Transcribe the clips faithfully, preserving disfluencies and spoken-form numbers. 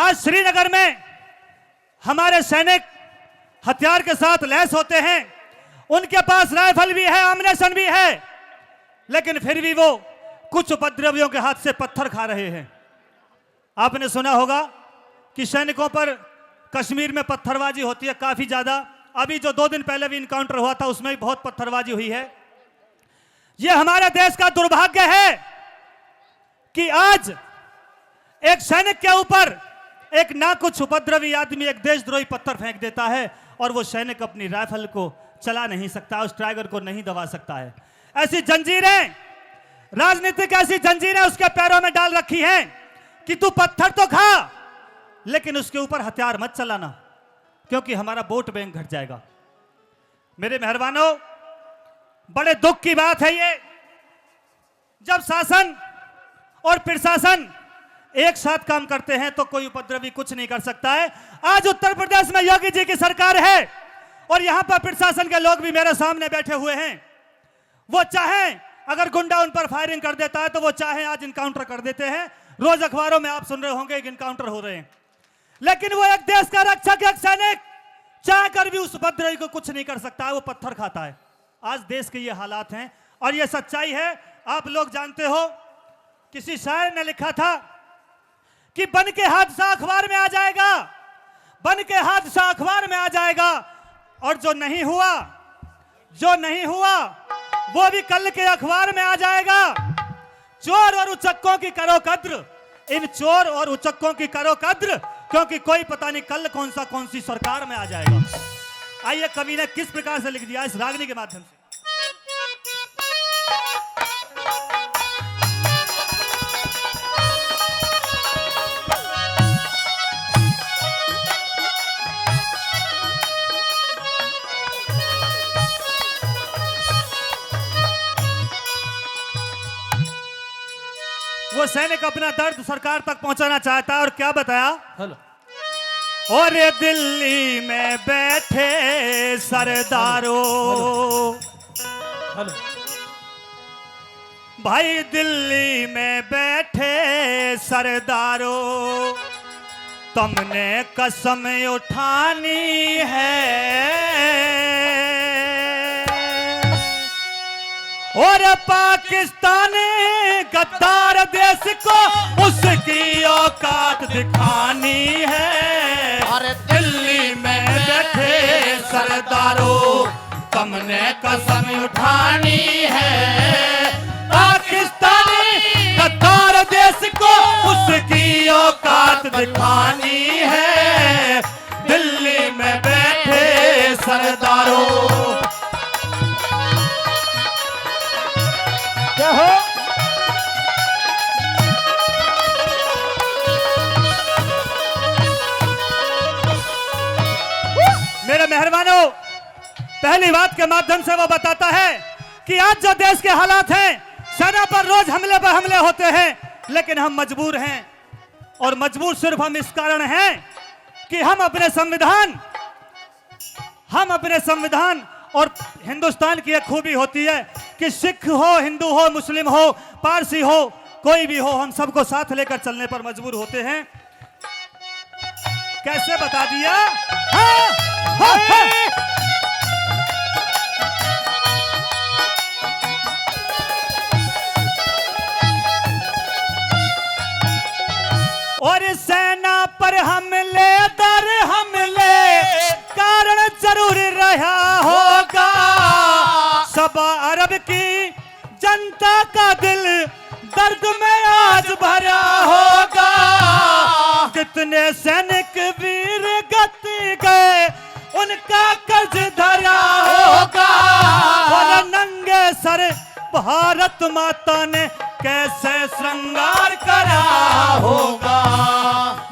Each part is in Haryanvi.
आज श्रीनगर में हमारे सैनिक हथियार के साथ लैस होते हैं, उनके पास राइफल भी है, एमिनेशन भी है, लेकिन फिर भी वो कुछ उपद्रवियों के हाथ से पत्थर खा रहे हैं। आपने सुना होगा कि सैनिकों पर कश्मीर में पत्थरबाजी होती है काफी ज्यादा। अभी जो दो दिन पहले भी इनकाउंटर हुआ था, उसमें भी बहुत पत्थरबाजी हुई है। ये हमारे देश का दुर्भाग्य है कि आज एक सैनिक के ऊपर एक ना कुछ उपद्रवी आदमी, एक देशद्रोही पत्थर फेंक देता है और वो सैनिक अपनी राइफल को चला नहीं सकता, उस टाइगर को नहीं दबा सकता है। ऐसी जंजीरें राजनीतिक, ऐसी जंजीरें उसके पैरों में डाल रखी हैं कि तू पत्थर तो खा, लेकिन उसके ऊपर हथियार मत चलाना, क्योंकि हमारा वोट बैंक घट जाएगा। मेरे मेहरबानों, बड़े दुख की बात है ये, जब शासन और प्रशासन एक साथ काम करते हैं तो कोई उपद्रवी कुछ नहीं कर सकता है। आज उत्तर प्रदेश में योगी जी की सरकार है और यहाँ पर प्रशासन के लोग भी मेरे सामने बैठे हुए हैं। वो चाहें, अगर गुंडा उन पर फायरिंग कर देता है तो वो चाहें आज इनकाउंटर कर देते हैं। रोज अखबारों में आप सुन रहे होंगे कि इनकाउंटर हो रहे हैं, लेकिन वो एक देश का रक्षक, एक सैनिक, चाह कर भी उस उपद्रवी को कुछ नहीं कर सकता है, वो पत्थर खाता है। आज देश के ये हालात हैं और ये सच्चाई है। आप लोग जानते हो, किसी शायर ने लिखा था कि बन के हादसा अखबार में आ जाएगा, बन के हादसा अखबार में आ जाएगा, और जो नहीं हुआ, जो नहीं हुआ, वो भी कल के अखबार में आ जाएगा। चोर और उचक्कों की करो कद्र, इन चोर और उचक्कों की करो कद्र, क्योंकि कोई पता नहीं कल कौन सा, कौन सी सरकार में आ जाएगा। आइए, कवि ने किस प्रकार से लिख दिया इस रागनी के माध्यम से। वो सैनिक अपना दर्द सरकार तक पहुंचाना चाहता है और क्या बताया? हेलो। और दिल्ली में बैठे सरदारों, हेलो। भाई, दिल्ली में बैठे सरदारों, तुमने कसम उठानी है। और पाकिस्तान गद्दार देश को उसकी औकात दिखानी है। अरे दिल्ली में बैठे सरदारों, तुमने कसम उठानी है। पाकिस्तानी गद्दार देश को उसकी औकात दिखानी है। दिल्ली में बैठे सरदारों। क्या हो? मेरे मेहरबानों, पहली बात के माध्यम से वो बताता है कि आज जो देश के हालात हैं, सेना पर रोज हमले पर हमले होते हैं, लेकिन हम मजबूर हैं। और मजबूर सिर्फ हम इस कारण हैं कि हम अपने संविधान, हम अपने संविधान, और हिंदुस्तान की एक खूबी होती है कि सिख हो, हिंदू हो, मुस्लिम हो, पारसी हो, कोई भी हो, हम सबको साथ लेकर चलने पर मजबूर होते हैं। कैसे बता दिया? हाँ, हाँ, हाँ। और सेना पर हमले दर हमले कारण जरूर रहा होगा। सवा अरब की जनता का दिल दर्द में आज भरा होगा। कितने सैनिक वीर गति गए, उनका कर्ज धरा होगा। और नंगे सर भारत माता ने कैसे श्रृंगार करा होगा।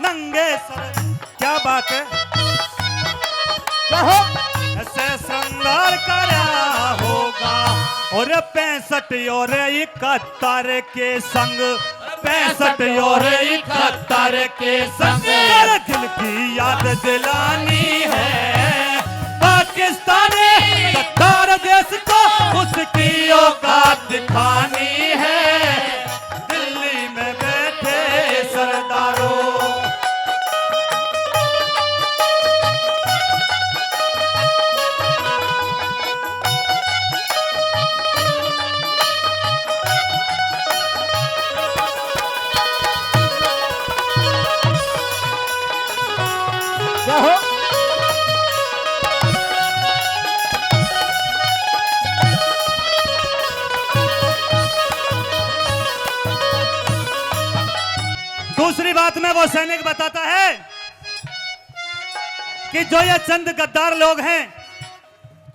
नंगे सर, क्या बात है, कहो। ऐसे श्रृंगार करा होगा। और पैंसठ और इकहत्तर के संग, पैंसठ और इकहत्तर के संग कारगिल की याद दिलानी है। पाकिस्तानी गद्दार देश को उसकी औकात दिखानी है। दिल्ली में बैठे सरदारों, वो सैनिक बताता है कि जो ये चंद गद्दार लोग हैं,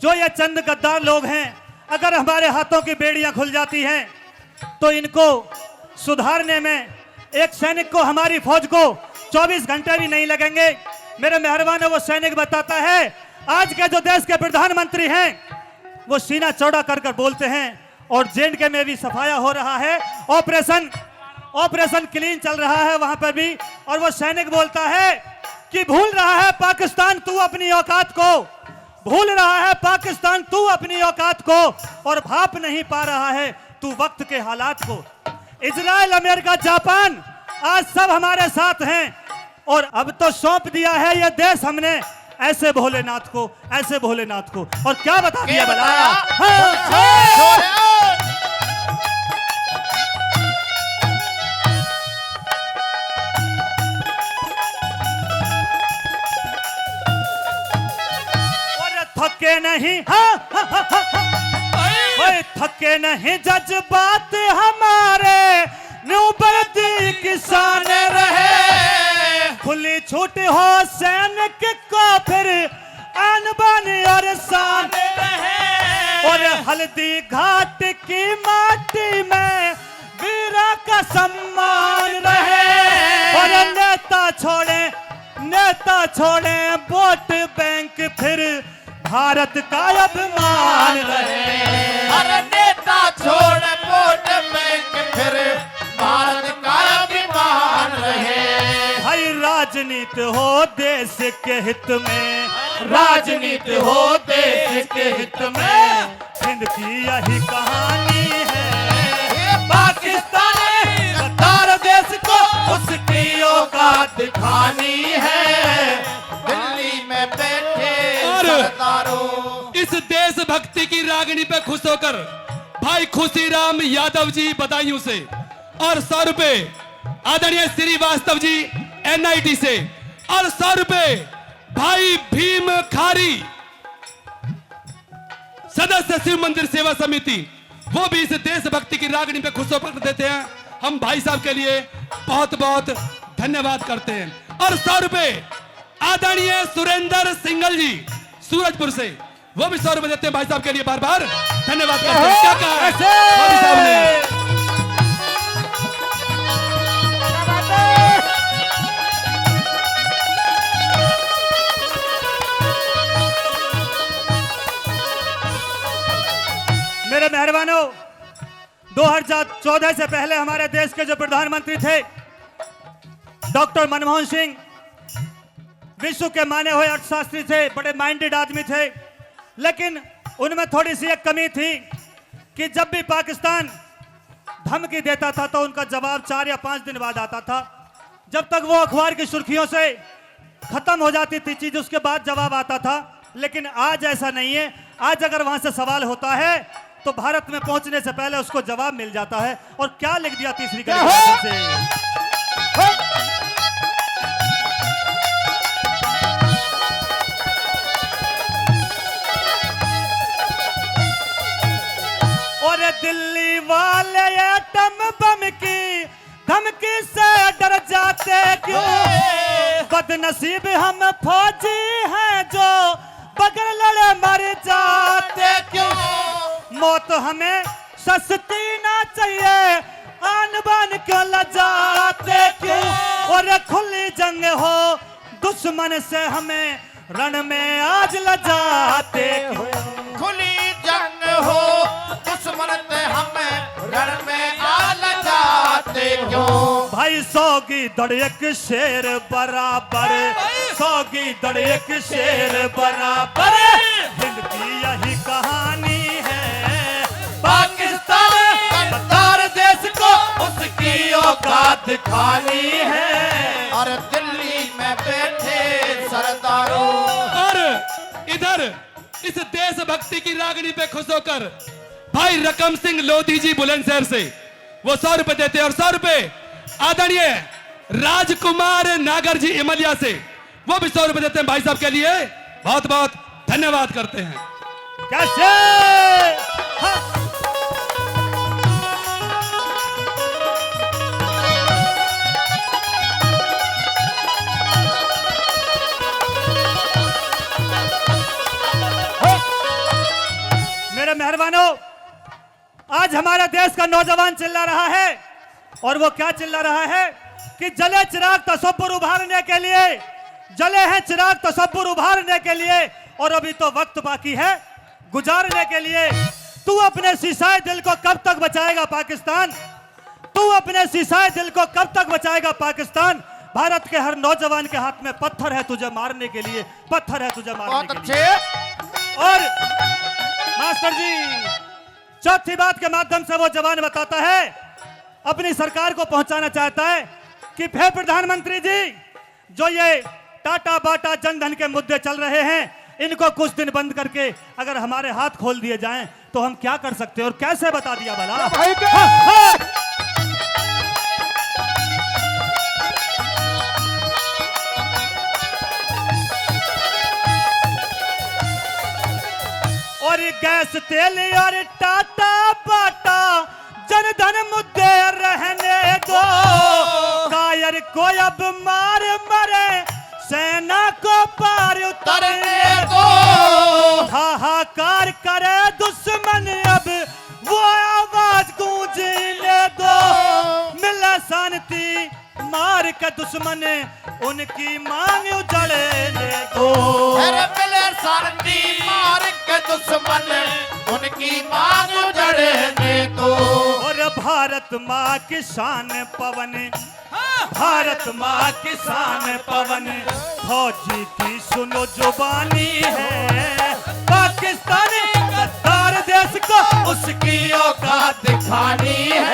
जो ये चंद गद्दार लोग हैं, अगर हमारे हाथों की बेड़ियां खुल जाती हैं, तो इनको सुधारने में एक सैनिक को, हमारी फौज को चौबीस घंटे भी नहीं लगेंगे। मेरे मेहरबानों, वो सैनिक बताता है, आज के जो देश के प्रधानमंत्री हैं, वो सीना चौड़ा कर कर बोलते हैं, और जे एंड के में भी सफाया हो रहा है, ऑपरेशन, ऑपरेशन क्लीन चल रहा है वहां पर भी। और वो सैनिक बोलता है कि भूल रहा है पाकिस्तान तू अपनी औकात को, भूल रहा है पाकिस्तान तू अपनी औकात को, और भाप नहीं पा रहा है तू वक्त के हालात को। इजराइल, अमेरिका, जापान, आज सब हमारे साथ हैं, और अब तो सौंप दिया है ये देश हमने ऐसे भोलेनाथ को, ऐसे भोलेनाथ को। और क्या बता दिया भला? हाँ। और थके नहीं, हाँ, हाँ, हाँ, हाँ, हाँ। ओए, थके नहीं जज्बात हमारे, न्यू वर्दी की शान रहे। खुली छूट हो सैनिक को फिर आन बान और शान रहे। और हल्दी घाट की माटी में वीरा का सम्मान रहे। और नेता छोड़े, नेता छोड़े वोट बैंक, फिर भारत का अभिमान रहे। अरे नेता छोड़ वोट बैंक, फिर भारत का अभिमान रहे। भाई राजनीति हो देश के हित में, राजनीति हो देश के हित में, हिंद की यही कहानी है। ये पाकिस्तान गद्दार देश को उसकी औकात दिखानी है। दिल्ली में बैठे और सरदारों। इस देशभक्ति की रागनी पे खुश होकर भाई खुशीराम यादव जी बदायूं से, और सौ रुपए आदरणीय श्रीवास्तव जी एनआईटी से, और सौ रुपए भाई भीम खारी, सदस्य शिव मंदिर सेवा समिति, वो भी इस देशभक्ति की रागनी पे खुश होकर देते हैं। हम भाई साहब के लिए बहुत बहुत धन्यवाद करते हैं। और सौ रुपए आदरणीय सुरेंद्र सिंगल जी सूरजपुर से, वो भी सौ रुपए देते हैं भाई साहब के लिए, बार बार धन्यवाद करते हैं। क्या कहा है भाई साहब ने? मेरे मेहरबानों, दो हज़ार चौदह से पहले हमारे देश के जो प्रधानमंत्री थे डॉक्टर मनमोहन सिंह, विश्व के माने हुए अर्थशास्त्री थे, बड़े माइंडेड आदमी थे, लेकिन उनमें थोड़ी सी एक कमी थी कि जब भी पाकिस्तान धमकी देता था तो उनका जवाब चार या पांच दिन बाद आता था। जब तक वो अखबार की सुर्खियों से खत्म हो जाती थी चीज, उसके बाद जवाब आता था। लेकिन आज ऐसा नहीं है। आज अगर वहां से सवाल होता है तो भारत में पहुंचने से पहले उसको जवाब मिल जाता है। और क्या लिख दिया तीसरी कड़ी के माध्यम से। और दिल्ली वाले एटम बम की धमकी से डर जाते क्यों? बदनसीब हम फौजी हैं जो बगैर लड़े मर जाते क्यों? मौत हमें सस्ती ना चाहिए, आन बान क्यों लजाते क्यों? और खुली जंग हो दुश्मन से हमें रण में आज लजाते क्यों? खुली जंग हो दुश्मन ते हमें रण में आज लजाते क्यों? भाई सौ गीदड़ एक शेर बराबर, सौ गीदड़ एक शेर बराबर, हिंद की यही कहानी है। पाकिस्तान गद्दार देश को उसकी औकात दिखानी है। और दिल्ली में बैठे सरदारों। और इधर इस देशभक्ति की रागनी पे खुश होकर भाई रकम सिंह लोधी जी बुलंदशहर से वो सौ रुपए देते हैं, और सौ रुपए आदरणीय राजकुमार नागर जी इमलिया से वो भी सौ रुपए देते हैं भाई साहब के लिए। बहुत बहुत धन्यवाद करते हैं। कैसे? हाँ। आज हमारे देश का नौजवान चिल्ला रहा है, और वो क्या चिल्ला रहा है कि जले चिराग तसव्वुर उभारने के लिए, जले हैं चिराग तसव्वुर उभारने के लिए, और अभी तो वक्त बाकी है गुजारने के लिए। तू अपने शीशाए दिल को कब तक बचाएगा पाकिस्तान? तू अपने शीशाए दिल को कब तक बचाएगा पाकिस्तान? भारत के हर नौजवान के हाथ में पत्थर है तुझे मारने के लिए, पत्थर है तुझे मारने बहुत के अच्छे। लिए। और मास्टर जी, चौथी बात के माध्यम से वो जवान बताता है, अपनी सरकार को पहुंचाना चाहता है कि हे प्रधानमंत्री जी, जो ये टाटा बाटा जनधन के मुद्दे चल रहे हैं, इनको कुछ दिन बंद करके अगर हमारे हाथ खोल दिए जाएं तो हम क्या कर सकते हैं और कैसे, बता दिया भला। भाई के हाँ, हाँ। और गैस तेल और टाटा बाटा जनधन मुद्दे रहने दो। कायर को अब मार मरे, सेना को पार उतरने दो। हाहाकार करे दुश्मन, अब वो आवाज गूंजने दो। मिले शांति मार के दुश्मन, उनकी मांग उजड़ने दो। अरे मिले शांति मार के दुश्मन, उनकी मांग उजड़ने दो। और भारत माँ की शान पवन, भारत माँ की शान पवन, फौजी की सुनो जुबानी है। पाकिस्तानी गद्दार देश को उसकी औकात दिखानी है।